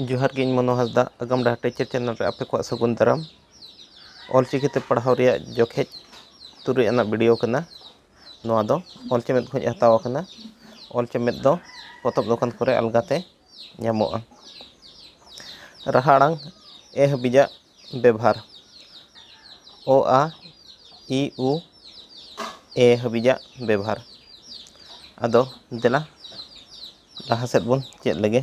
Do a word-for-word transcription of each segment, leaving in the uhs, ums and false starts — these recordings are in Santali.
ᱡᱚᱦᱟᱨ ᱜᱮ, ᱤᱧ ᱢᱚᱱᱳ ᱦᱟᱸᱥᱫᱟ, ᱟᱜᱟᱢ ᱰᱟᱦᱟᱨ ᱴᱤᱪᱟᱨ ᱪᱮᱱᱮᱞ ᱨᱮ ᱟᱯᱮ ᱠᱚᱣᱟᱜ ᱥᱟᱹᱜᱩᱱ ᱫᱟᱨᱟᱢ᱾ ᱚᱞᱪᱤᱠᱤ ᱛᱮ ᱯᱟᱲᱦᱟᱣ ᱨᱮᱭᱟᱜ ᱡᱚᱠᱷᱮᱡ ᱛᱩᱨᱩᱭ ᱟᱱᱟᱜ ᱵᱷᱤᱰᱤᱭᱳ ᱠᱟᱱᱟ᱾ ᱱᱚᱣᱟ ᱫᱚ ᱚᱞ ᱪᱮᱢᱮᱫ ᱠᱷᱚᱱ ᱦᱟᱛᱟᱣ ᱟᱠᱟᱱᱟ᱾ ᱚᱞ ᱪᱮᱢᱮᱫ ᱫᱚ ᱯᱚᱛᱚᱵ ᱫᱚᱠᱟᱱ ᱠᱚᱨᱮ ᱟᱞᱜᱟᱛᱮ ᱧᱟᱢᱚᱜᱼᱟ᱾ ᱨᱟᱦᱟ ᱟᱲᱟᱝ ᱮ ᱦᱟᱹᱵᱤᱡᱟᱜ ᱵᱮᱵᱷᱟᱨ᱾ ᱚ, ᱟ, ᱤ, ᱩ, ᱮ ᱦᱟᱹᱵᱤᱡᱟᱜ ᱵᱮᱵᱷᱟᱨ᱾ ᱟᱫᱚ ᱫᱮᱞᱟ ᱞᱟᱦᱟ ᱥᱮᱫ ᱵᱚᱱ ᱪᱮᱫ ᱞᱮᱜᱮ᱾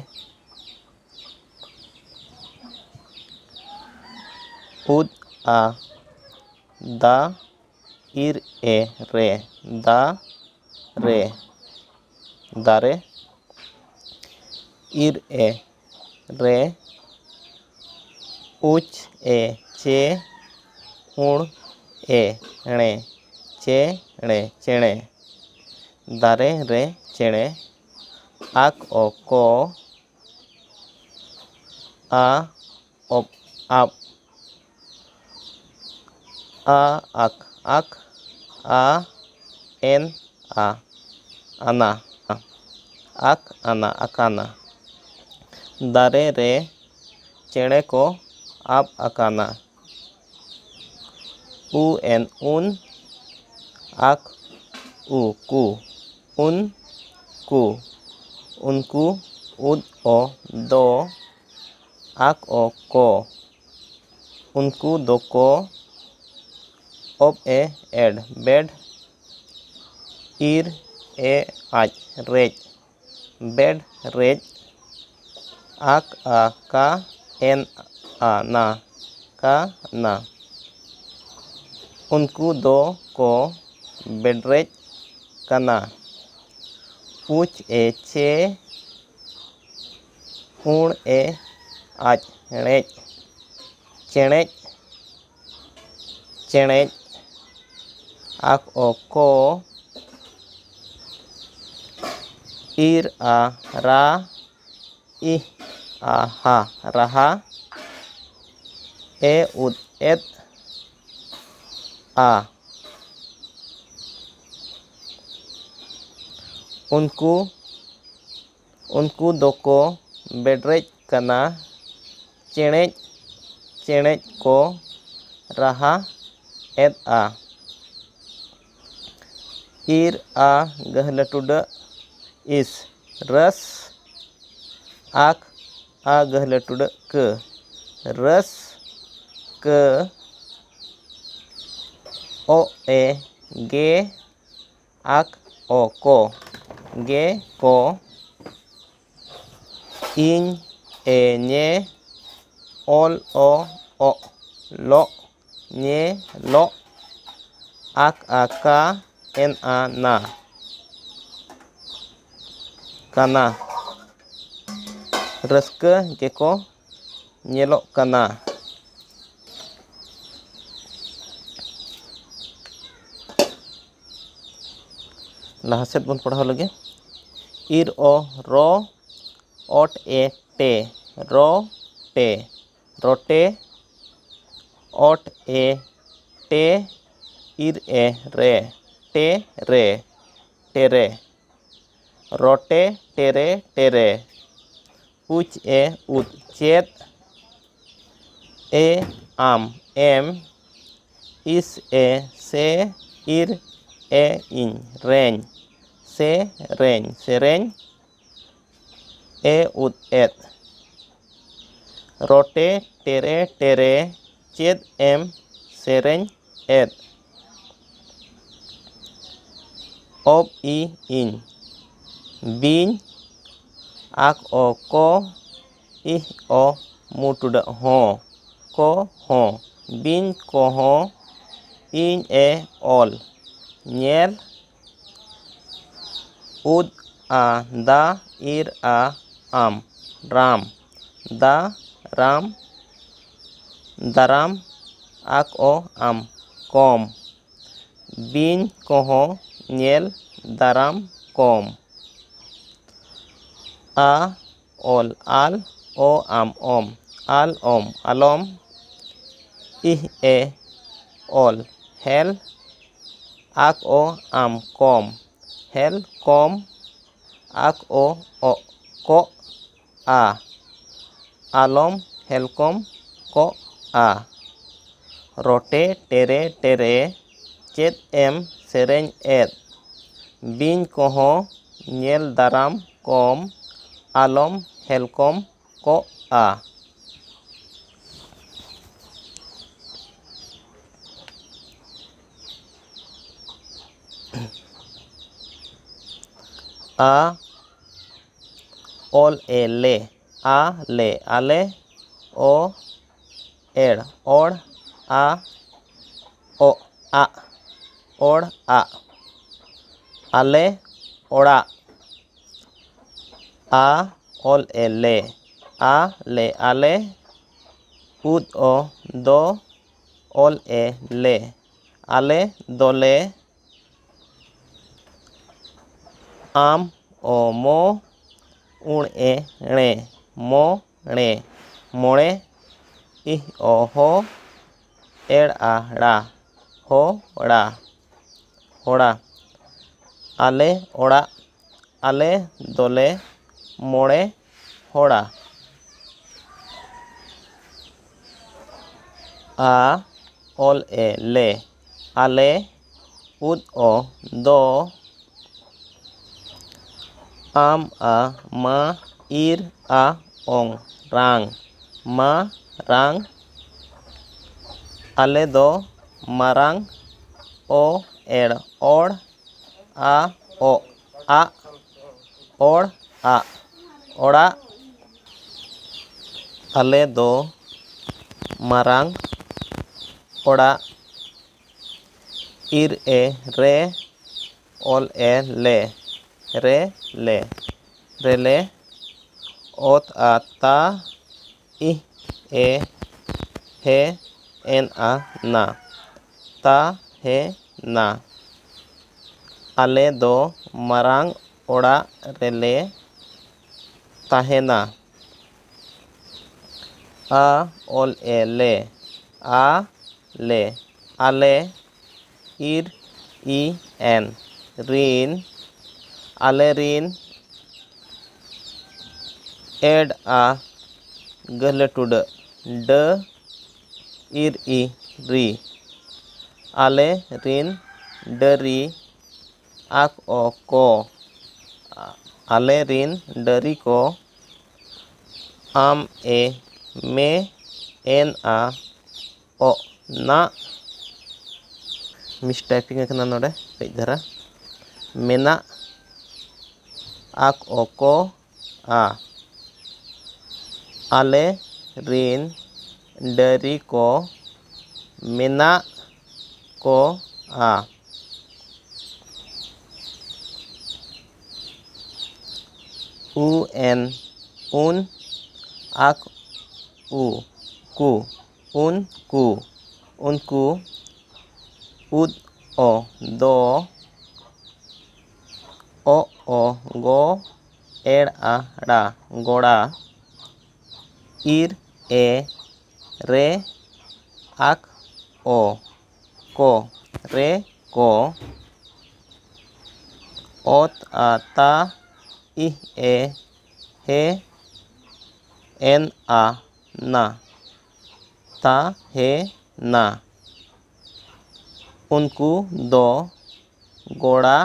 ᱩᱫ, ᱟ, ᱫᱟ, ᱤᱨ, ᱮ, ᱨᱮ, ᱫᱟ, ᱨᱮ, ᱫᱟᱨᱮ᱾ ᱤᱨ, ᱮ, ᱨᱮ, ᱩᱪ, ᱮ, ᱪᱮ, ᱩᱬ, ᱮ, ᱬᱮ, ᱪᱮ, ᱬᱮ, ᱪᱮᱬᱮ᱾ ᱫᱟᱨᱮ ᱨᱮ ᱪᱮᱬᱮ᱾ ᱟᱠ, ᱚ, ᱠᱚ, ᱟ, ᱚᱯ, ᱟᱯ, ᱟ, ᱟᱠ, ᱟᱠ, ᱟ, ᱮᱱ, ᱟ, ᱟᱱᱟ, ᱟᱠ, ᱟᱱᱟ, ᱟᱠᱟᱱᱟ᱾ ᱫᱟᱨᱮ ᱨᱮ ᱪᱮᱬᱮ ᱠᱚ ᱟᱵ ᱟᱠᱟᱱᱟ᱾ ᱩ, ᱮᱱ, ᱩᱱ, ᱟᱠ, ᱩ, ᱠᱩ, ᱩᱱ, ᱠᱩ, ᱩᱱᱠᱩ, ᱩᱫ, ᱚ, ᱫᱚ, ᱟᱠ, ᱚ, ᱠᱚ, ᱩᱱᱠᱩ ᱫᱚᱠᱚ, ᱚᱯ, ᱮ, ᱮᱰ, ᱵᱮᱰ, ᱤᱨ, ᱮ, ᱟᱡ, ᱨᱮᱡ, ᱵᱮᱰ, ᱨᱮᱡ, ᱟᱠ, ᱟ, ᱠᱟ, ᱮᱱ, ᱟ, ᱱᱟ, ᱠᱟ, ᱱᱟ᱾ ᱩᱱᱠᱩ ᱫᱚ ᱠᱚ ᱵᱮᱰᱨᱮᱡ ᱠᱟᱱᱟ᱾ ᱩᱪ, ᱮ, ᱪᱮ, ᱩᱬ, ᱮ, ᱟᱡ, ᱬᱮᱡ, ᱪᱮᱬᱮᱡ, ᱪᱮᱬᱮᱡ, ᱟᱠ, ᱚ, ᱠᱚ, ᱤᱨ, ᱟ, ᱨᱟ, ᱤᱦ, ᱟ, ᱦᱟ, ᱨᱟᱦᱟ, ᱮ, ᱩᱫ, ᱮᱫ, ᱟ᱾ ᱩᱱᱠᱩ, ᱩᱱᱠᱩ ᱫᱚᱠᱚ ᱵᱮᱰᱨᱮᱡ ᱠᱟᱱᱟ᱾ ᱪᱮᱬᱮᱡ ᱪᱮᱬᱮᱡ ᱠᱚ ᱨᱟᱦᱟ ᱮᱫᱼᱟ᱾ ᱤᱨ ᱟ ᱜᱟᱹᱦᱞᱟᱹ ᱴᱩᱰᱟᱹᱜ ᱤᱥ᱾ ᱨᱟᱹᱥ ᱟᱠ ᱟ ᱜᱟᱹᱦᱞᱟᱹ ᱴᱩᱰᱟᱹᱜ ᱠᱟᱹ᱾ ᱨᱟᱹᱥ ᱠᱟᱹ᱾ ᱚ ᱮ ᱜᱮ ᱟᱠ ᱚ ᱠᱚ᱾ ᱜᱮ ᱠᱚ᱾ ᱤᱧ ᱮ ᱧᱮ ᱚᱞ ᱚ ᱚᱜ ᱞᱚᱜ ᱧᱮ ᱞᱚᱜ ᱟᱠ ᱟ ᱠᱟ ᱮᱱ ᱟ ᱱᱟ ᱠᱟᱱᱟ᱾ ᱨᱟᱹᱥᱠᱟᱹ ᱜᱮᱠᱚ ᱧᱮᱞᱚᱜ ᱠᱟᱱᱟ᱾ ᱞᱟᱦᱟ ᱥᱮᱫ ᱵᱚᱱ ᱯᱟᱲᱦᱟᱣ ᱞᱮᱜᱮ᱾ ᱤᱨ ᱚ ᱨᱚ ᱚᱴ ᱮ ᱴᱮ ᱨᱚ ᱴᱮ ᱨᱚᱴᱮ ᱚᱴ ᱮ ᱴᱮ ᱤᱨ ᱮ ᱨᱮ ᱴᱮ ᱨᱮ ᱴᱮᱨᱮ ᱨᱚᱴᱮ ᱴᱮᱨᱮ ᱴᱮᱨᱮ ᱩᱪ ᱮ ᱩᱫ ᱪᱮᱫ ᱮ ᱟᱢ ᱮᱢ ᱤᱥ ᱮ ᱥᱮ ᱤᱨ ᱮ ᱤᱧ ᱨᱮᱧ ᱥᱮ ᱨᱮᱧ ᱥᱮᱨᱮᱧ ᱮ ᱩᱫ ᱮᱫ ᱨᱚᱴᱮ ᱴᱮᱨᱮ ᱴᱮᱨᱮ ᱪᱮᱫ ᱮᱢ ᱥᱮᱨᱮᱧ ᱮᱫ? ᱚᱵ ᱤ ᱤᱧ ᱵᱤᱧ ᱟᱠ ᱚ ᱠᱚ ᱤᱦ ᱚ ᱢᱩ ᱴᱩᱰᱟᱹᱜ ᱦᱚᱸ ᱠᱚ ᱦᱚᱸ ᱵᱤᱧ ᱠᱚᱦᱚᱸ ᱤᱧ ᱮ ᱚᱞ ᱧᱮᱞ ᱩᱫ ᱟ ᱫᱟ ᱤᱨ ᱟ ᱟᱢ ᱨᱟᱢ ᱫᱟ ᱨᱟᱢ ᱫᱟᱨᱟᱢ ᱟᱠ ᱚ ᱟᱢ ᱠᱚᱢ ᱵᱤᱧ ᱠᱚᱦᱚᱸ ᱧᱮᱞ ᱫᱟᱨᱟᱢ ᱠᱚᱢ ᱟ ᱚᱞ ᱟᱞ ᱚ ᱟᱢ ᱚᱢ ᱟᱞ ᱚᱢ ᱟᱞᱚᱢ ᱤᱦ ᱮ ᱚᱞ ᱦᱮᱞ ᱟᱠ ᱚ ᱟᱢ ᱠᱚᱢ ᱦᱮᱞ ᱠᱚᱢ ᱟᱠ ᱚ ᱚᱜ ᱠᱚᱜ ᱟ ᱟᱞᱚᱢ ᱦᱮᱞᱠᱚᱢ ᱠᱚᱜᱼᱟ᱾ ᱨᱚᱴᱮ ᱴᱮᱨᱮ ᱴᱮᱨᱮ, ᱪᱮᱫ ᱮᱢ ᱥᱮᱨᱮᱧ ᱮᱫ? ᱵᱤᱧ ᱠᱚᱦᱚᱸ ᱧᱮᱞ ᱫᱟᱨᱟᱢ ᱠᱚᱢ, ᱟᱞᱚᱢ ᱦᱮᱞᱠᱚᱢ ᱠᱚᱜᱼᱟ᱾ ᱟ ᱚᱞ ᱮ ᱞᱮ, ᱟ ᱞᱮ, ᱟᱞᱮ, ᱚ ᱮᱲ, ᱚᱲ, ᱟ, ᱚ, ᱟᱜ, ᱚᱲ, ᱟᱜ, ᱟᱞᱮ, ᱚᱲᱟᱜ᱾ ᱟ ᱚᱞ ᱮ ᱞᱮ, ᱟ ᱞᱮ, ᱟᱞᱮ, ᱩᱫ ᱚ, ᱫᱚ ᱚᱞ ᱮ ᱞᱮ, ᱟᱞᱮ ᱫᱚᱞᱮ᱾ ᱟᱢ ᱚ ᱢᱚ, ᱩᱬ ᱮ ᱬᱮ, ᱢᱚᱬᱮ, ᱢᱚᱬᱮ᱾ ᱤᱦ ᱚ ᱦᱚ, ᱮᱲ ᱟ ᱲᱟ, ᱦᱚᱲᱟ, ᱦᱚᱲᱟ᱾ ᱟᱞᱮ ᱚᱲᱟᱜ, ᱟᱞᱮ ᱫᱚᱞᱮ ᱢᱚᱬᱮ ᱦᱚᱲᱟ᱾ ᱟ ᱚᱞ ᱮ ᱞᱮ, ᱟᱞᱮ, ᱩᱫ ᱚ, ᱫᱚ, ᱟᱢ ᱟ ᱢᱟ, ᱤᱨ ᱟ ᱚᱝ, ᱨᱟᱝ, ᱢᱟ, ᱨᱟᱝ᱾ ᱟᱞᱮ ᱫᱚ ᱢᱟᱨᱟᱝ, ᱚ ᱮᱲ, ᱚᱲ, ᱟ ᱚ, ᱟᱜ, ᱚᱲ, ᱟᱜ, ᱚᱲᱟᱜ᱾ ᱟᱞᱮ ᱫᱚ ᱢᱟᱨᱟᱝ ᱚᱲᱟᱜ, ᱤᱨ ᱮ ᱨᱮ, ᱚᱞ ᱮ ᱞᱮ, ᱨᱮ ᱞᱮ, ᱨᱮᱞᱮ, ᱚᱛ ᱟ ᱛᱟ, ᱤᱦ ᱮ ᱦᱮ ᱮᱱ ᱟ ᱱᱟ, ᱛᱟ ᱦᱮ ᱱᱟ᱾ ᱟᱞᱮ ᱫᱚ ᱢᱟᱨᱟᱝ ᱚᱲᱟᱜ ᱨᱮᱞᱮ ᱛᱟᱦᱮᱱᱟ᱾ ᱟ ᱚᱞ ᱮ ᱞᱮ, ᱟ ᱞᱮ, ᱟᱞᱮ, ᱤᱨ ᱤ ᱮᱱ, ᱨᱤᱱ, ᱟᱞᱮ ᱨᱤᱱ, ᱮᱰ ᱟ, ᱜᱟᱹᱦᱞᱟᱹ ᱴᱩᱰᱟᱹᱜ, ᱰᱟᱹ ᱤᱨ ᱤ ᱨᱤ᱾ ᱟᱞᱮ ᱨᱤᱱ ᱰᱟᱹᱨᱤ ᱟᱠ ᱚ ᱠᱚ᱾ ᱟᱞᱮ ᱨᱤᱱ ᱰᱟᱹᱨᱤ ᱠᱚ᱾ ᱟᱢ ᱮ ᱢᱮ ᱮᱱ ᱟ ᱚᱜ ᱱᱟᱜ᱾ ᱢᱤᱥᱴᱟᱭᱯᱤᱝ ᱟᱠᱟᱱᱟ ᱱᱚᱰᱮ ᱠᱟᱹᱡ ᱫᱷᱟᱨᱟ᱾ ᱢᱮᱱᱟᱜ ᱟᱠ ᱚ ᱠᱚ ᱟ᱾ ᱟᱞᱮ ᱨᱤᱱ ᱰᱟᱹᱨᱤ ᱠᱚ ᱢᱮᱱᱟᱜ ᱠᱚ ᱟ᱾ ᱩ ᱮᱱ ᱩᱱ ᱟᱠ ᱩ ᱠᱩ ᱩᱱᱠᱩ ᱩᱱᱠᱩ᱾ ᱩᱫ ᱚ ᱫᱚ ᱚ ᱚ ᱜᱚ ᱮᱲ ᱟ ᱲᱟ ᱜᱚᱲᱟ᱾ ᱤᱨ ᱮ ᱨᱮ ᱟᱠ ᱚ ᱠᱚ ᱨᱮ ᱠᱚ᱾ ᱚᱛ ᱟ ᱛᱟ ᱤᱦ ᱮ ᱦᱮ ᱮᱱ ᱟ ᱱᱟ ᱛᱟᱦᱮᱱᱟ᱾ ᱩᱱᱠᱩ ᱫᱚ ᱜᱚᱲᱟ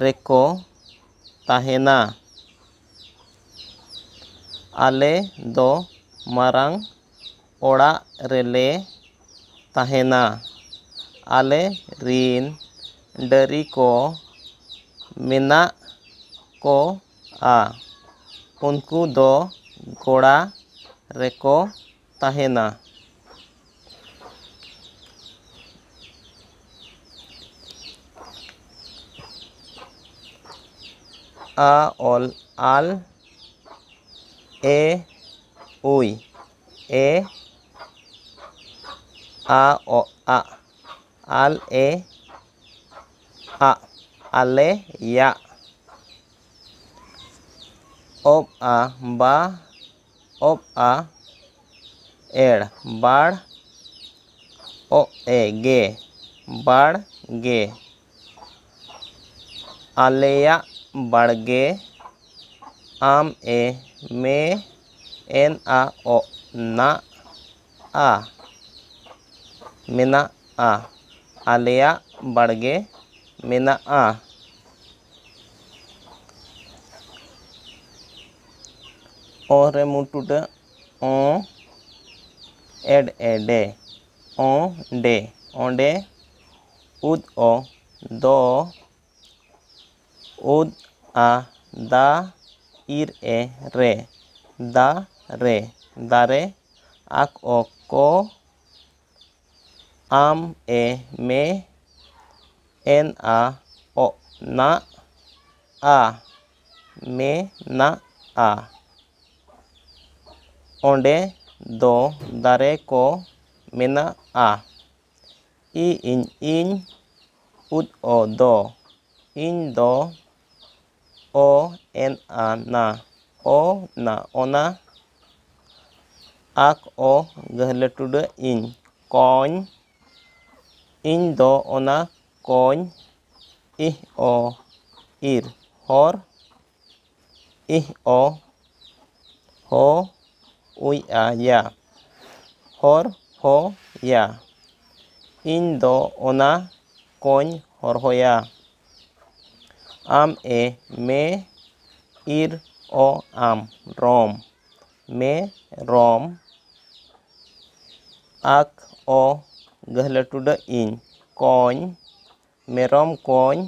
ᱨᱮᱠᱚ ᱛᱟᱦᱮᱱᱟ᱾ ᱟᱞᱮ ᱫᱚ ᱢᱟᱨᱟᱝ ᱚᱲᱟᱜ ᱨᱮᱞᱮ ᱛᱟᱦᱮᱱᱟ᱾ ᱟᱞᱮ ᱨᱤᱱ ᱰᱟᱹᱨᱤ ᱠᱚ ᱢᱮᱱᱟᱜ ᱠᱚ ᱟ᱾ ᱩᱱᱠᱩ ᱫᱚ ᱜᱚᱲᱟ ᱨᱮᱠᱚ ᱛᱟᱦᱮᱱᱟ᱾ ᱟ ᱚᱞ ᱟᱞ, ᱮ ᱩᱭ, ᱮ ᱟ ᱚ ᱟᱜ, ᱟᱞ ᱮ ᱟᱜ, ᱟᱞᱮᱭᱟᱜ᱾ ᱚᱵ ᱟ ᱵᱟ, ᱚᱵ ᱟ ᱮᱲ, ᱵᱟᱲ, ᱚ ᱮ ᱜᱮ, ᱵᱟᱲ ᱜᱮ᱾ ᱟᱞᱮᱭᱟᱜ ᱵᱟᱲᱜᱮ᱾ ᱟᱢ ᱮ ᱢᱮ ᱮᱱ ᱟ ᱚᱜ ᱱᱟᱜ ᱟ, ᱢᱮᱱᱟᱜᱼᱟ᱾ ᱟᱞᱮᱭᱟᱜ ᱵᱟᱲᱜᱮ ᱢᱮᱱᱟᱜᱼᱟ᱾ ᱚ ᱨᱮ ᱢᱩ ᱴᱩᱰᱟᱹᱜ ᱚ, ᱮᱰ ᱮ ᱰᱮ, ᱚᱸᱰᱮ, ᱚᱸᱰᱮ, ᱩᱫ ᱚ, ᱫᱚ, ᱩᱫ ᱟ, ᱫᱟ, ᱤᱨ ᱮ, ᱨᱮ, ᱫᱟ, ᱨᱮ, ᱫᱟᱨᱮ, ᱟᱠ ᱚ, ᱠᱚ, ᱟᱢ ᱮ, ᱢᱮ, ᱮᱱ ᱟ, ᱚᱜ ᱱᱟᱜ ᱟ, ᱢᱮᱱᱟᱜᱼᱟ᱾ ᱚᱸᱰᱮ ᱫᱚ ᱫᱟᱨᱮ ᱠᱚ ᱢᱮᱱᱟᱜᱼᱟ᱾ ᱤ ᱤᱧ ᱤᱧ, ᱩᱫ ᱚ ᱫᱚ, ᱤᱧ ᱫᱚ, ᱚ ᱮᱱ ᱟ ᱱᱟ, ᱚ ᱱᱟ ᱚᱱᱟ, ᱟᱠ ᱚ ᱜᱟᱹᱦᱞᱟᱹ ᱴᱩᱰᱟᱹᱜ ᱤᱧ, ᱠᱚᱧ, ᱤᱧ ᱫᱚ ᱚᱱᱟ ᱠᱚᱧ, ᱤᱦ ᱚ ᱤᱨ, ᱦᱚᱨ, ᱤᱦ ᱚ ᱦᱚ ᱩᱭ ᱟ ᱭᱟ, ᱦᱚᱨ ᱦᱚ ᱭᱟ, ᱤᱧ ᱫᱚ ᱚᱱᱟ ᱠᱚᱧ ᱦᱚᱨᱦᱚᱭᱟ᱾ ᱟᱢ ᱮ ᱢᱮ ᱤᱨ ᱚ ᱟᱢ, ᱨᱚᱢ, ᱢᱮ ᱨᱚᱢ, ᱟᱠ ᱚ ᱜᱟᱹᱦᱞᱟᱹ ᱴᱩᱰᱟᱹᱜ ᱤᱧ, ᱠᱚᱧ, ᱢᱮᱨᱚᱢ ᱠᱚᱧ,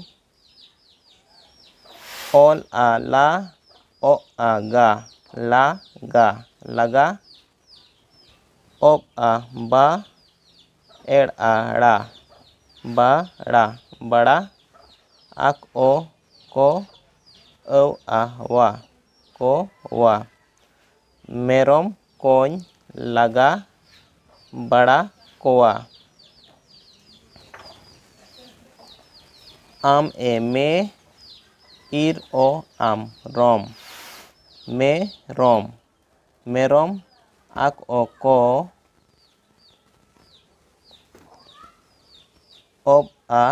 ᱚᱞ ᱟ ᱞᱟ, ᱚᱜ ᱟ ᱜᱟ, ᱞᱟ ᱜᱟ, ᱞᱟᱜᱟ, ᱚᱵ ᱟ ᱵᱟ, ᱮᱲ ᱟ ᱲᱟ, ᱵᱟ ᱲᱟ, ᱵᱟᱲᱟ, ᱟᱠ ᱚ ᱠᱚ, ᱟᱹᱣ ᱟ ᱣᱟ, ᱠᱚ ᱣᱟ᱾ ᱢᱮᱨᱚᱢ ᱠᱚᱧ ᱞᱟᱜᱟ ᱵᱟᱲᱟ ᱠᱚᱣᱟ᱾ ᱟᱢ ᱮ ᱢᱮ ᱤᱨ ᱚ ᱟᱢ, ᱨᱚᱢ, ᱢᱮ ᱨᱚᱢ, ᱢᱮᱨᱚᱢ, ᱟᱠ ᱚ ᱠᱚ, ᱚᱵ ᱟ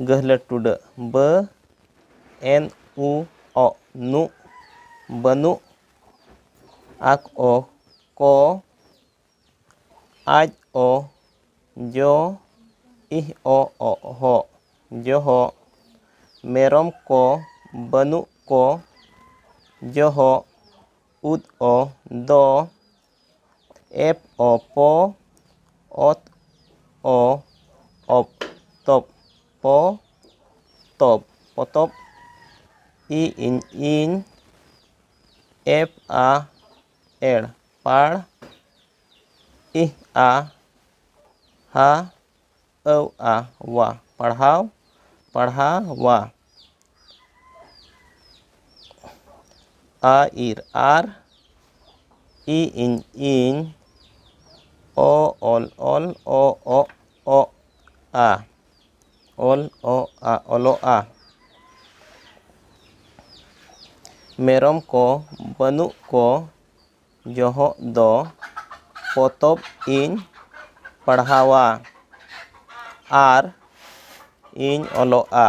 ᱜᱟᱹᱦᱞᱟᱹ ᱴᱩᱰᱟᱹᱜ, ᱵᱟᱹ ᱮᱱ ᱩ ᱚᱜ ᱱᱩᱜ, ᱵᱟᱹᱱᱩᱜ᱾ ᱟᱠ ᱚ ᱠᱚ, ᱟᱡ ᱚ ᱡᱚ, ᱤᱦ ᱚ ᱚᱜ ᱦᱚᱜ, ᱡᱚᱦᱚᱜ᱾ ᱢᱮᱨᱚᱢ ᱠᱚ ᱵᱟᱹᱱᱩᱜ ᱠᱚ, ᱡᱚᱦᱚᱜ᱾ ᱩᱫ ᱚ ᱫᱚ, ᱮᱯ ᱚ ᱯᱚ, ᱚᱛ ᱚ ᱚᱯ, ᱛᱚᱯ, ᱯᱚ ᱛᱚᱯ, ᱯᱚᱛᱚᱵ᱾ ᱤ ᱤᱧ ᱤᱧ, ᱮᱯ ᱟ ᱮᱲ, ᱯᱟᱲ᱾ ᱤᱦ ᱟ ᱦᱟ, ᱟᱹᱣ ᱟ ᱣᱟ, ᱯᱟᱲᱦᱟᱣ, ᱯᱟᱲᱦᱟᱣᱟ᱾ ᱟ ᱤᱨ ᱟᱨ, ᱤ ᱤᱧ ᱤᱧ, ᱚ ᱚᱞ ᱚᱞ, ᱚ ᱚᱜ ᱚᱜ ᱟ, ᱚᱞ ᱚ ᱟ, ᱚᱞᱚᱜᱼᱟ᱾ ᱢᱮᱨᱚᱢ ᱠᱚ ᱵᱟᱹᱱᱩᱜ ᱠᱚ, ᱡᱚᱦᱚᱜ ᱫᱚ ᱯᱚᱛᱚᱵ ᱤᱧ ᱯᱟᱲᱦᱟᱣᱟ ᱟᱨ ᱤᱧ ᱚᱞᱚᱜᱼᱟ᱾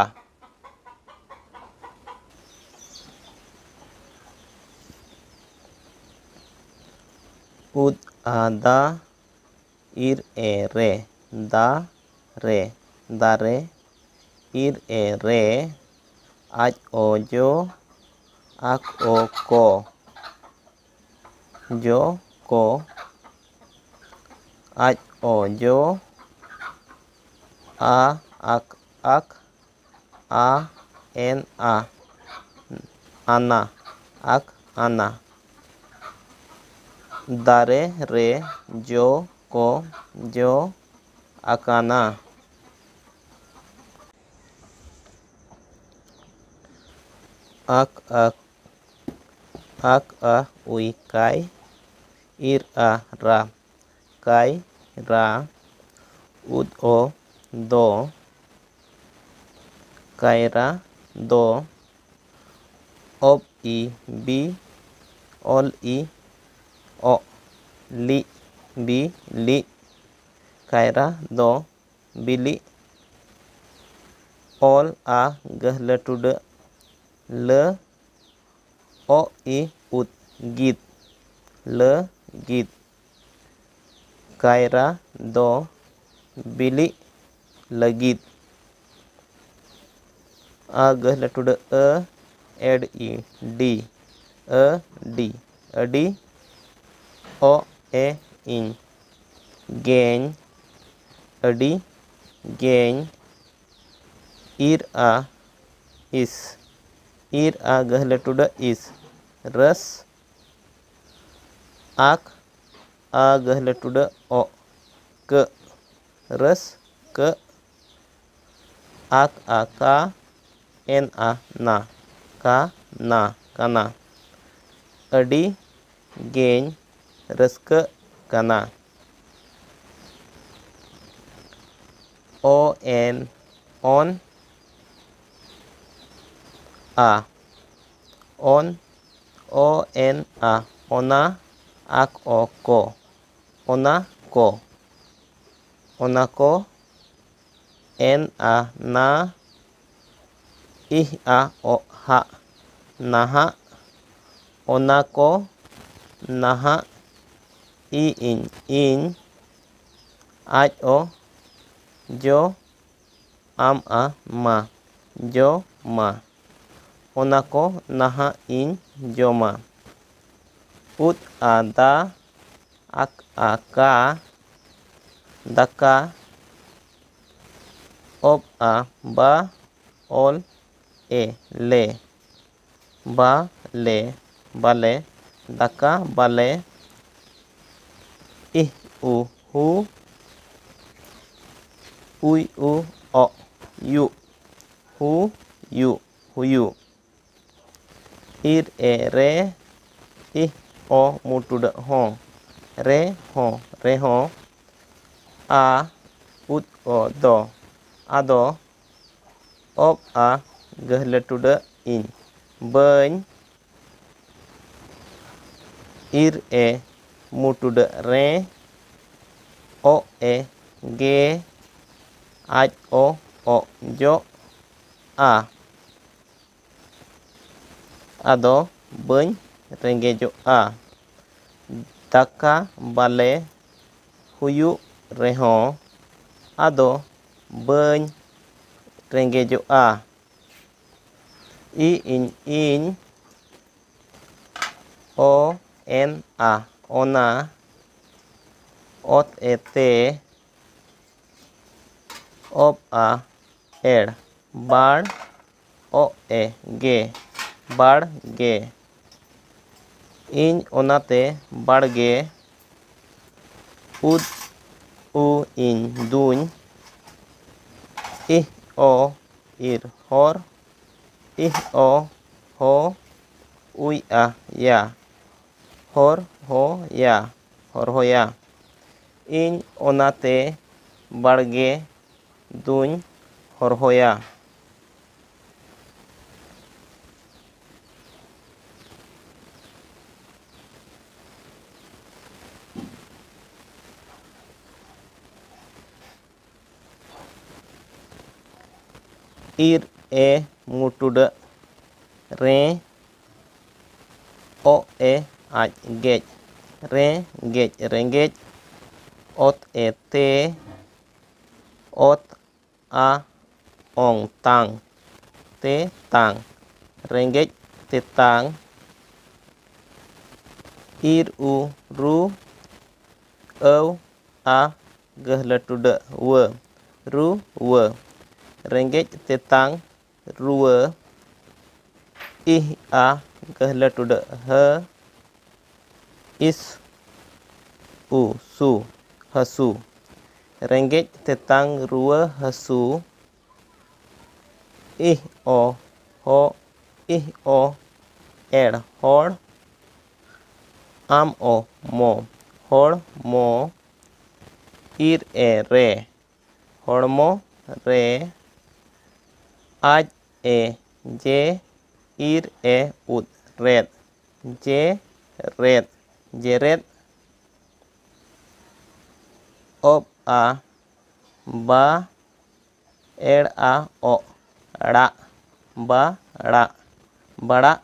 ᱩᱫ ᱟ ᱫᱟ, ᱤᱨ ᱮ ᱨᱮ, ᱫᱟ ᱨᱮ, ᱫᱟᱨᱮ᱾ ᱤᱨ ᱮ ᱨᱮ, ᱟᱡ ᱚ ᱡᱚ, ᱟᱠ ᱚ ᱠᱚ, ᱡᱚ ᱠᱚ᱾ ᱟᱡ ᱚ ᱡᱚ, ᱟ ᱟᱠ ᱟᱠ, ᱟ ᱮᱱ ᱟ, ᱟᱱᱟ, ᱟᱠ ᱟᱱᱟ᱾ ᱫᱟᱨᱮ ᱨᱮ ᱡᱚ ᱠᱚ ᱡᱚ ᱟᱠᱟᱱᱟ᱾ ᱟᱠ ᱟᱠ, ᱟᱠ ᱟ ᱩᱭ ᱠᱟᱭ, ᱤᱨ ᱟ ᱨᱟ, ᱠᱟᱭᱨᱟ᱾ ᱩᱫ ᱚ ᱫᱚ, ᱠᱟᱭᱨᱟ ᱫᱚ᱾ ᱚᱵ ᱤ ᱵᱤ, ᱚᱞ ᱤ ᱚᱜ, ᱞᱤ ᱵᱤ ᱞᱤ᱾ ᱠᱟᱭᱨᱟ ᱫᱚ ᱵᱤᱞᱤ᱾ ᱚᱞ ᱟ ᱜᱟᱹᱦᱞᱟᱹ ᱴᱩᱰᱟᱹᱜ, ᱞᱟᱹ ᱚ ᱤ ᱩᱫ, ᱜᱤᱫ᱾ ᱞᱟᱹᱜᱤᱫ᱾ ᱠᱟᱭᱨᱟ ᱫᱚ ᱵᱤᱞᱤᱜ ᱞᱟᱹᱜᱤᱫ᱾ ᱟ ᱜᱟᱹᱦᱞᱟᱹ ᱴᱩᱰᱟᱹ ᱟᱹ, ᱮᱰ ᱤ, ᱰᱤ, ᱟᱹᱰᱤ, ᱟᱹᱰᱤ, ᱚ ᱮ ᱤᱧ, ᱜᱮᱧ, ᱟᱹᱰᱤ, ᱜᱮᱧ, ᱤᱨ ᱟ, ᱤᱥ, ᱤᱨ ᱟ ᱜᱟᱹᱦᱞᱟᱹ ᱴᱩᱰᱟᱹ ᱤᱥ, ᱨᱟᱹᱥ, ᱟᱠ, ᱟ ᱜᱟᱹᱦᱞᱟᱹ ᱴᱩᱰᱟᱹ ᱚᱜ, ᱠᱟᱹᱜ, ᱨᱟᱹᱥᱠᱟᱹᱜ, ᱟᱠ ᱟ ᱠᱟ, ᱮᱱ ᱟ ᱱᱟ, ᱠᱟ ᱱᱟ, ᱠᱟᱱᱟ᱾ ᱟᱹᱰᱤ ᱜᱮᱧ ᱨᱟᱹᱥᱠᱟᱹᱜ ᱠᱟᱱᱟ᱾ ᱚ ᱮᱱ, ᱚᱱ, ᱟ, ᱚᱱ, ᱚ ᱮᱱ ᱟ, ᱚᱱᱟ, ᱟᱠ ᱚ ᱠᱚ, ᱚᱱᱟ ᱠᱚ, ᱚᱱᱟ ᱠᱚ, ᱮᱱ ᱟ ᱱᱟ, ᱤᱦ ᱟ ᱚᱜ ᱦᱟᱜ, ᱱᱟᱦᱟᱜ, ᱚᱱᱟ ᱠᱚ, ᱱᱟᱦᱟᱜ, ᱤ ᱤᱧ, ᱤᱧ, ᱟᱡ ᱚ, ᱡᱚ, ᱟᱢ ᱟ ᱢᱟ, ᱡᱚ ᱢᱟ, ᱚᱱᱟ ᱠᱚ ᱱᱟᱦᱟᱜ ᱤᱧ ᱡᱚᱢᱟ᱾ ᱩᱫ ᱟ ᱫᱟ, ᱟᱠ ᱟ ᱠᱟ, ᱫᱟᱠᱟ, ᱚᱵ ᱟ ᱵᱟ, ᱚᱞ ᱮ ᱞᱮ, ᱵᱟ ᱞᱮ, ᱵᱟᱞᱮ, ᱫᱟᱠᱟ ᱵᱟᱞᱮ, ᱤᱦ ᱩ ᱦᱩ, ᱩᱭ ᱩ ᱚᱜ, ᱭᱩᱜ, ᱦᱩ ᱭᱩᱜ, ᱦᱩᱭᱩᱜ᱾ ᱤᱨ ᱮ ᱨᱮ, ᱤᱦ ᱚ ᱢᱩ ᱴᱩᱰᱟᱹᱜ ᱦᱚᱸ, ᱨᱮ ᱦᱚᱸ, ᱨᱮᱦᱚᱸ, ᱟ ᱩᱫ ᱚ ᱫᱚ, ᱟᱫᱚ, ᱚᱵ ᱟ ᱜᱟᱹᱦᱞᱟᱹ ᱴᱩᱰᱟᱹᱜ ᱤᱧ, ᱵᱟᱹᱧ, ᱤᱨ ᱮ ᱢᱩ ᱴᱩᱰᱟᱹᱜ ᱨᱮ, ᱚᱜ ᱮ ᱜᱮ, ᱟᱡ ᱚ ᱚᱜ ᱡᱚᱜ ᱟ᱾ ᱟᱫᱚ ᱵᱟᱹᱧ ᱨᱮᱸᱜᱮᱡᱚᱜᱼᱟ᱾ ᱫᱟᱠᱟ ᱵᱟᱞᱮ ᱦᱩᱭᱩᱜ ᱨᱮᱦᱚᱸ ᱟᱫᱚ ᱵᱟᱹᱧ ᱨᱮᱸᱜᱮᱡᱚᱜᱼᱟ᱾ ᱤ ᱤᱧ ᱤᱧ, ᱚ ᱮᱱ ᱟ ᱚᱱᱟ, ᱚᱛ ᱮ ᱛᱮ, ᱚᱵ ᱟ ᱮᱲ, ᱵᱟᱲ, ᱚᱜ ᱮ ᱜᱮ, ᱵᱟᱲᱜᱮ᱾ ᱤᱧ ᱚᱱᱟᱛᱮ ᱵᱟᱲᱜᱮ, ᱩᱫ ᱩ ᱤᱧ ᱫᱩᱧ, ᱤᱦ ᱚ ᱤᱨ ᱦᱚᱨ, ᱤᱦ ᱚ ᱦᱚ ᱩᱭ ᱟ ᱭᱟ, ᱦᱚᱨ ᱦᱚ ᱭᱟ, ᱦᱚᱨᱦᱚᱭᱟ᱾ ᱤᱧ ᱚᱱᱟᱛᱮ ᱵᱟᱲᱜᱮ ᱫᱩᱧ ᱦᱚᱨᱦᱚᱭᱟ᱾ ᱤᱨ ᱮ ᱢᱩᱴᱩᱰᱟᱹᱜ ᱨᱮ, ᱚᱜ ᱮ ᱟᱡ ᱜᱮᱡ ᱨᱮ, ᱜᱮᱡ ᱨᱮᱸᱜᱮᱡ, ᱚᱛ ᱮ ᱛᱮ, ᱚᱛ ᱟ ᱚᱝ ᱛᱟᱝ, ᱛᱮᱛᱟᱝ, ᱨᱮᱸᱜᱮᱡ ᱛᱮᱛᱟᱝ, ᱤᱨ ᱩ ᱨᱩ, ᱟᱹᱣ ᱟ ᱜᱟᱹᱦᱞᱟᱹ ᱴᱩᱰᱟᱹᱜ ᱣᱟᱹ, ᱨᱩᱣᱟᱹ, ᱨᱮᱸᱜᱮᱡ ᱛᱮᱛᱟᱝ ᱨᱩᱣᱟᱹ, ᱤᱦ ᱟ ᱜᱟᱹᱦᱞᱟᱹ ᱴᱩᱰᱟᱹᱜ ᱦᱟᱹ, ᱤᱥ ᱩ ᱥᱩ, ᱦᱟᱹᱥᱩ, ᱨᱮᱸᱜᱮᱡ ᱛᱮᱛᱟᱝ ᱨᱩᱣᱟᱹ ᱦᱟᱹᱥᱩ, ᱤᱦ ᱚ ᱦᱚ, ᱤᱦ ᱚ ᱮᱲ ᱦᱚᱲ, ᱟᱢ ᱚ ᱢᱚ ᱦᱚᱲᱢᱚ, ᱤᱨ ᱮ ᱨᱮ ᱦᱚᱲᱢᱚ ᱨᱮ, ᱟᱡ ᱮ ᱡᱮ, ᱤᱨ ᱮ ᱩᱫ ᱨᱮᱫ, ᱡᱮᱨᱮᱫ, ᱡᱮᱨᱮᱫ, ᱚᱵ ᱟ ᱵᱟ, ᱮᱲ ᱟ ᱚᱜ, ᱲᱟᱜ, ᱵᱟᱲᱟᱜ, ᱵᱟᱲᱟᱜ,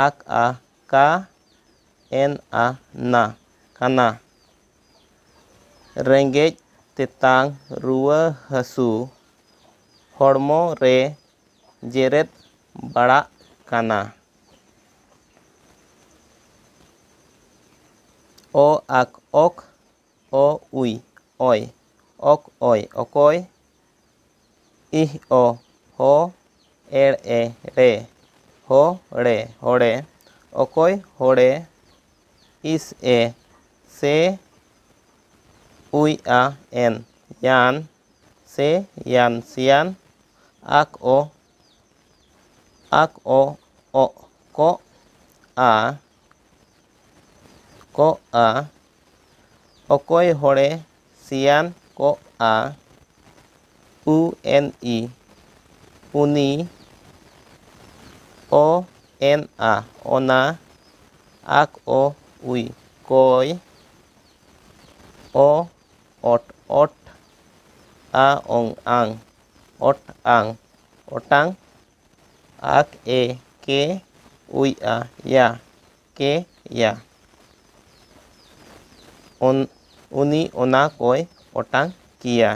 ᱟᱠ ᱟ ᱠᱟ, ᱮᱱ ᱟ ᱱᱟ, ᱠᱟᱱᱟ᱾ ᱨᱮᱸᱜᱮᱡ ᱛᱮᱛᱟᱝ ᱨᱩᱣᱟᱹ ᱦᱟᱹᱥᱩ ᱦᱚᱲᱢᱚ ᱨᱮ ᱡᱮᱨᱮᱫ ᱵᱟᱲᱟᱜ ᱠᱟᱱᱟ᱾ ᱚ ᱟᱠ ᱚᱠ, ᱚ ᱩᱭ ᱚᱭ, ᱚᱠ ᱚᱭ ᱚᱠᱚᱭ, ᱤᱦ ᱚ ᱦᱚ, ᱮᱲ ᱮ ᱲᱮ, ᱦᱚ ᱲᱮ ᱦᱚᱲᱮ, ᱚᱠᱚᱭ ᱦᱚᱲᱮ, ᱤᱥ ᱮ ᱥᱮ, ᱩᱭ ᱟ ᱮᱱ ᱭᱟᱱ, ᱥᱮ ᱭᱟᱱ ᱥᱮᱭᱟᱱ, ᱟᱠ ᱚ, ᱟᱠ ᱚ ᱚᱜ, ᱠᱚᱜ ᱟ, ᱠᱚᱜ ᱟ, ᱚᱠᱚᱭ ᱦᱚᱲᱮ ᱥᱮᱭᱟᱱ ᱠᱚᱜ ᱟ, ᱩ ᱮᱱ ᱤ, ᱩᱱᱤ, ᱚ ᱮᱱ ᱟ, ᱚᱱᱟ, ᱟᱠ ᱚ ᱩᱭ, ᱠᱚᱭ, ᱚ ᱚᱴ ᱚᱴ, ᱟ ᱚᱝ ᱟᱝ, ᱚᱴ ᱟᱝ, ᱚᱴᱟᱝ, ᱟᱠ ᱮ ᱠᱮ, ᱩᱭ ᱟ ᱭᱟ, ᱠᱮ ᱭᱟ᱾ ᱩᱱᱤ ᱚᱱᱟ ᱠᱚᱭ ᱚᱴᱟᱝ ᱠᱮᱭᱟ᱾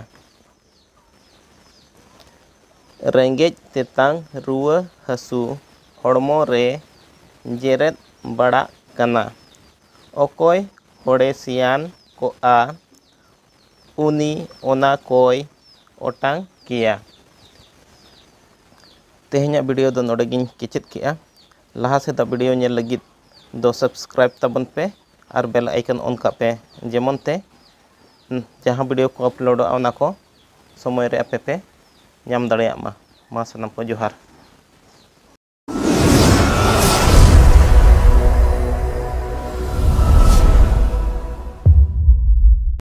ᱨᱮᱸᱜᱮᱡ ᱛᱮᱛᱟᱝ ᱨᱩᱣᱟᱹ ᱦᱟᱹᱥᱩ ᱦᱚᱲᱢᱚ ᱨᱮ ᱡᱮᱨᱮᱫ ᱵᱟᱲᱟᱜ ᱠᱟᱱᱟ᱾ ᱚᱠᱚᱭ ᱦᱚᱲᱮ ᱥᱮᱭᱟᱱ ᱠᱚᱜᱼᱟ, ᱩᱱᱤ ᱚᱱᱟ ᱠᱚᱭ ᱚᱴᱟᱝ ᱠᱮᱭᱟ᱾ ᱛᱮᱦᱮᱧᱟᱜ video ᱫᱚ ᱱᱚᱰᱮ ᱜᱤᱧ ᱠᱮᱪᱮᱫ ᱠᱮᱜᱼᱟ᱾ ᱞᱟᱦᱟ ᱥᱮᱫᱟᱜ video ᱧᱮᱞ ᱞᱟᱹᱜᱤᱫ ᱫᱚ subscribe ᱛᱟᱵᱚᱱ ᱯᱮ ᱟᱨ bell icon on ᱠᱟᱜ ᱯᱮ, ᱡᱮᱢᱚᱱ ᱛᱮ ᱡᱟᱦᱟᱸ video ᱠᱚ uploadᱚᱜᱼᱟ, ᱚᱱᱟ ᱠᱚ ᱥᱚᱢᱚᱭ ᱨᱮ ᱟᱯᱮ ᱯᱮ ᱧᱟᱢ ᱫᱟᱲᱮᱭᱟᱜ ᱢᱟ᱾ ᱢᱟ ᱥᱟᱱᱟᱢ ᱠᱚ ᱡᱚᱦᱟᱨ᱾